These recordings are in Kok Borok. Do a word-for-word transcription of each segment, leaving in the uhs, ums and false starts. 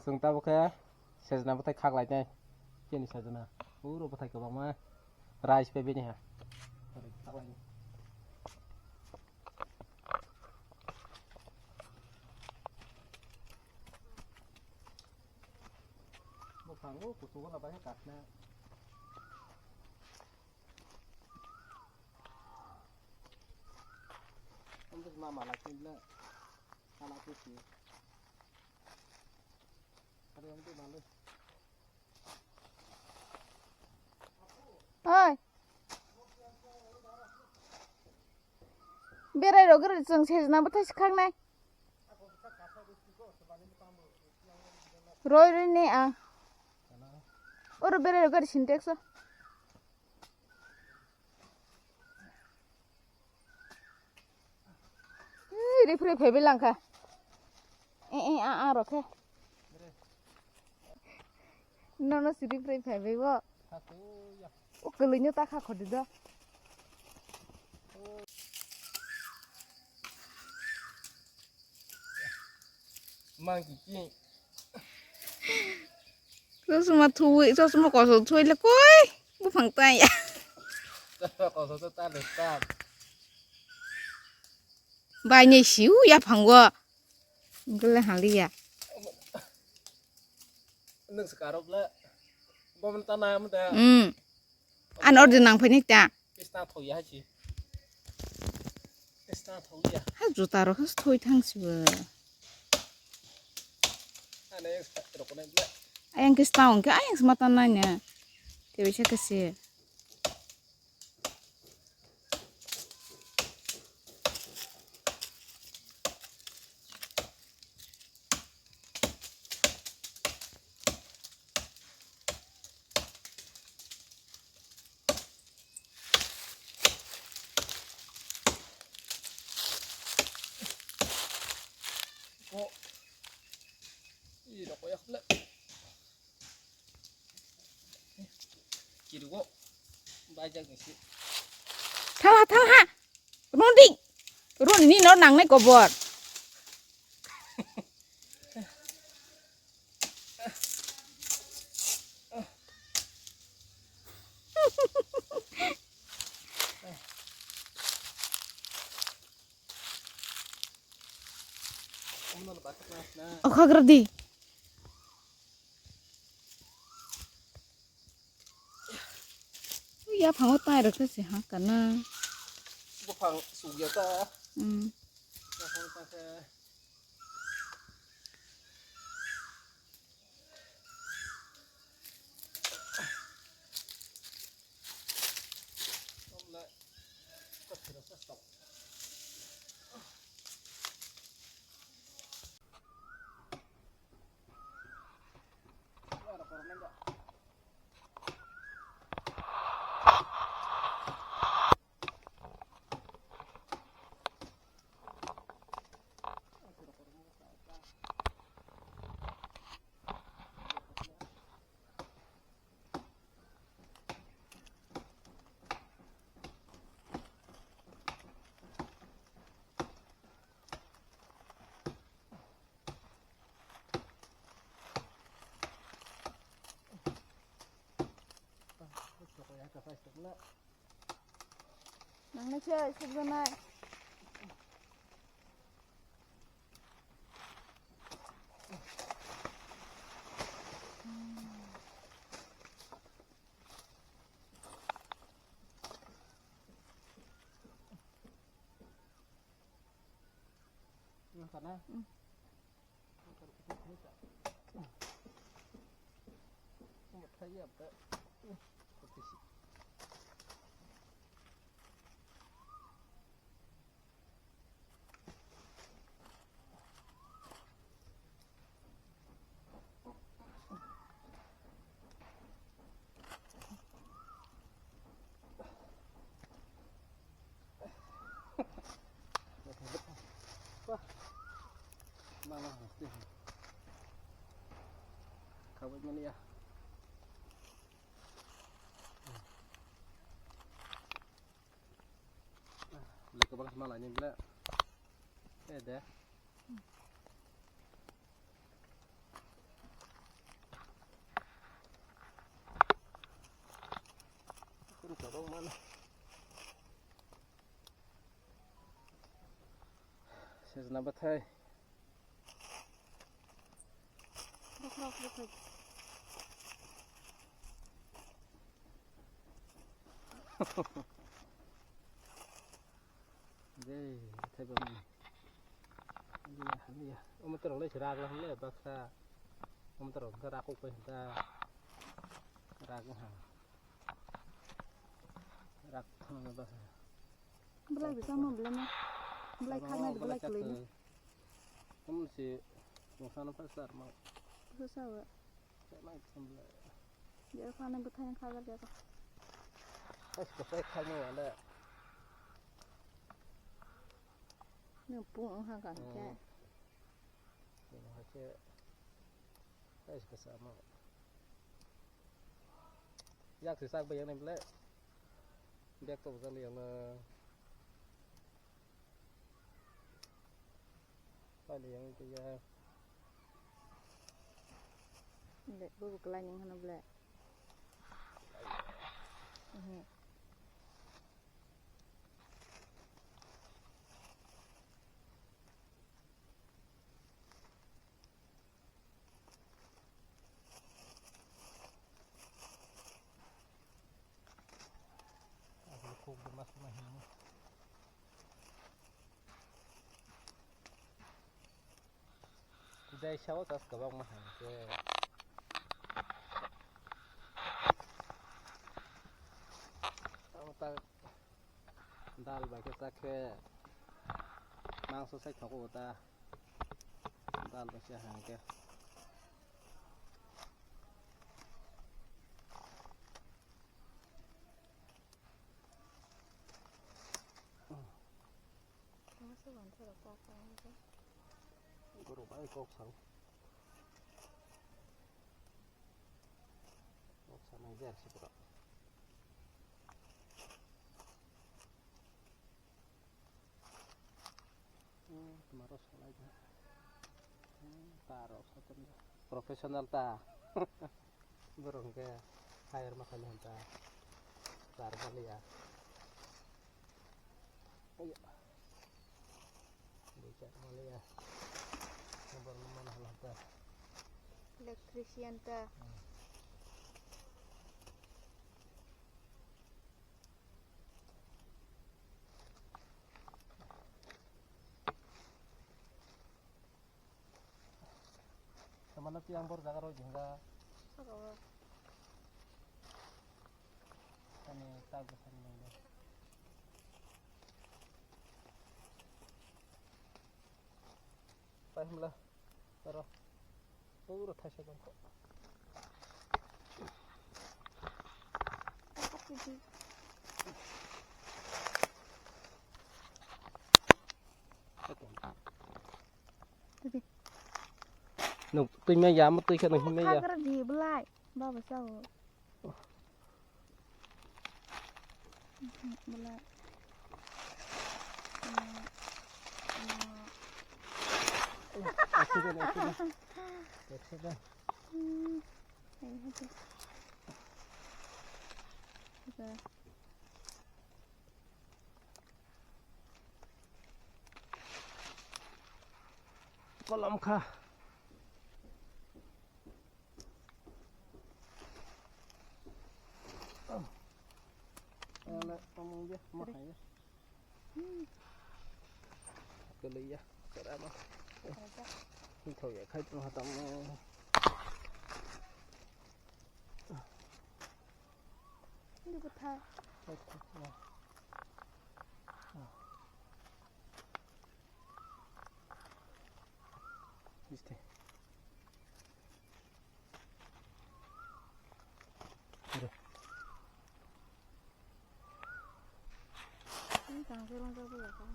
Chwng tabuk khe sejna bwthai khaklai nai. Chini sejna. Uro bwthai kwbangma. Rice pai bini ha. Bwphango kuchugo na bai kakna. Ang ma mala khin le. Mala khin si. Are ang tu malu. Oi. Berai rok gari chwng sejna bwthai swkaknai. Roi roi ne a. Oro berai rok gari Sintex o. Ui, riphroi phaibai langkha. E, e, a, a, rokhe. Nono si riphroi phaibai bo. O kwlwino ta kha khodi do. Mang ki ki. Chosma thui, chosma koso thui le koi. Buphang tang ya. Chosma koso to ta le ta. Bai ni siu ya phango. Gele haliya. Nung sekarok le. Bom ta na mu da. Hmm. An order nang phani ta. Kista thoi ya chi. Kista thoi ya. Ha juta rok has thoi thang sibo. Ane rok ne. Ayang kista ong ke ayang semata nanya. Tebe sa kese. Ko. Ih, rokok ya, le. Kirugo. Bajak ni si. Thalha, thalha. Runding. Runding ni no nangnai kobor. Okhagra di. Ya phango tai rok se ha kana. Buphang sugya ta. Hmm. Buphang ta khe. Nangni se sukjaknai. Nang sana. Hmm. Mama, kawai mani ya. Belai kwbang se malai ni belai. Eh, de. Sejna bathai. Dei, bathai bang. Hamya, hamya. Omo torok lai se rak lam le baksa. Omo torok khe rak kok pai hwnta. Rak wng ha. Rak thang baksa. Belai bisa mo belai mo. Belai khaknai belai kwlwi ni. Omo se mosano pas dar ma. Bisa wa. Cek mai thum belai. Dia khana bwthai khagak ya. Pas ko sai khang mo wala. Nang pung ha kan ke. Nang ha ke. Pas ko sa mo. Yak si sak bayang ni belai. Bek to bujal yang na. Pali yang itu ya. Ble, bu bu kelai ning hana ble. Ehe. Kok de mas ma hin. Kudai sao tas kabang ma hin ke. Ang ta Dal bai khe chak khe mangso sai thogo ta. Dal bai se hang khe. Borok bai kok sao. Kok sanai jar si borok. Hmm, tomorrow salai da. Hmm, ta rok satem da. Professional ta. Borok hwnkhe hire ma khaina hwn ta. Char maliya. Aiya. Dui char maliya. Borok no mana hala ta. Electrician ta. Hmm. Samano tiyang bor jaga rok jengga. Saka o. Ani tak bwsani nangya. Pai hwnla, oro, pura thaisa dongkha. Nuk twi maya, mo twi khe nuk maya. Hagra di belai, baba sao. Belai. Accident, accident. Accident. Hmm. Ayo, ayo. Oke. Kolom kha. Ala, tamo ya, ma hai ya. Kaliya, karama. Ini tau ya, kai tengah tamu. Ini kota. Viste. Mira. Ini tangkai rong jago ya, Kak?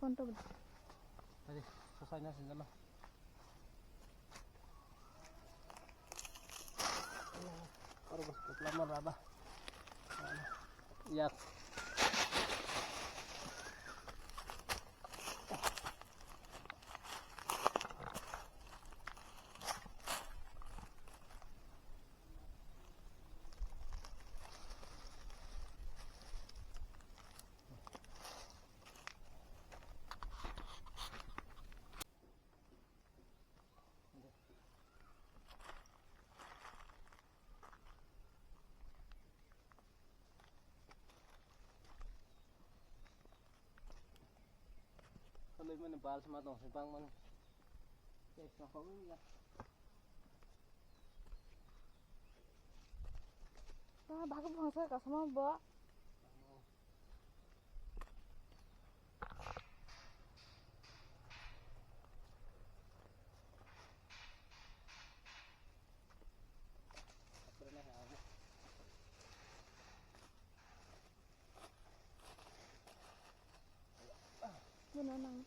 Phone to. Tadi, selesai na sih, jalan. Oro bw kwplama rada. Yak. Khalai mani bal sama tong si bang mani. Ek sa kau ya. Ta bagu bangsa kasama bo. Muna nang.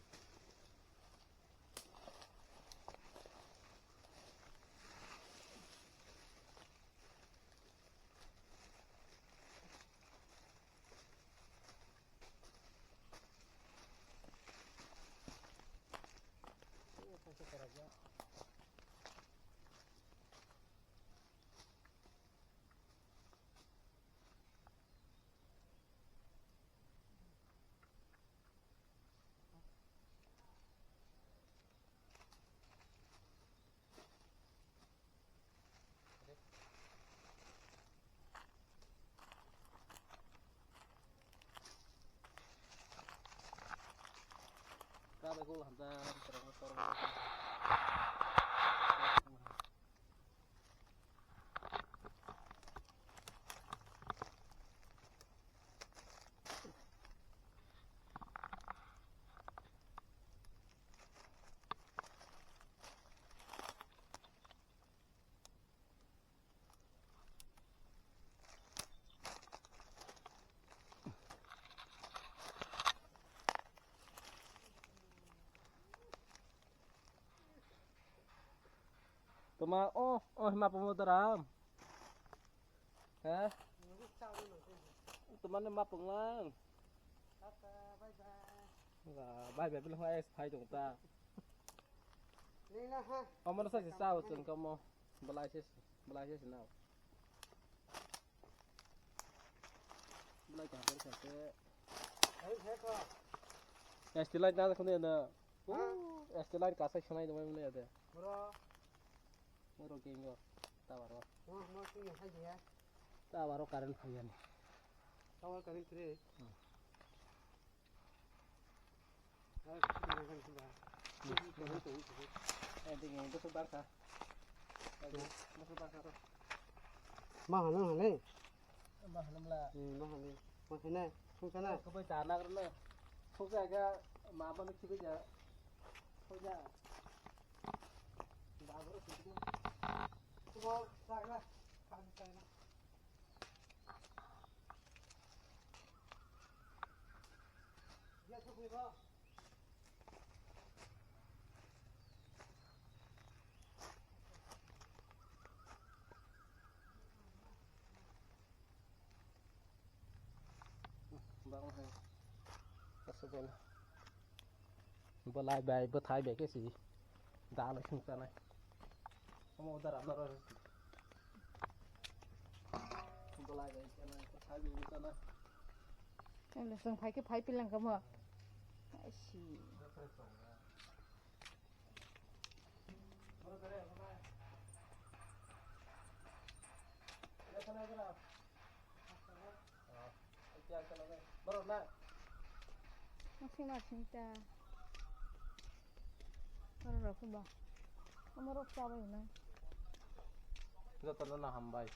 Toma, oh, oh, hima pamo daram. He? Toma ne ma panglang. Bye bye, bilang hai, hai dong ta. Omo sa si sa o chwng kamo. Belai se, belai se sinao. Belai kaham khe sa se. Ai, he ko. S T light na khone na. Ha? Uh, S T light kasa sanai dong mane ade. Bro. Bro, game yo. Tower o. Mo, mo, tu ya, hai ya. Tower o current phai ya ni. Tower current tre. Hmm. Ma hano hale. Ma hano mla. Ma hano. Ma hano. Sungsa na. Ko bai ta na na. Sungsa ga ma ba mi kibi ja. Ko ja. Ba ba ro kibi. Ko ba sa ga. Ka ka na. Bang hai. Kasih. Belai bai, bwthai bai khe si. Da le sung chanai. Omo da ram na ro. Belai bai chanai, bwthai bai chanai. Ang le sung phai khe phai pilang kamo. Ai si. Masing masing ta. Aro rok ba. Amo rok chabai na. Jotono na hambai.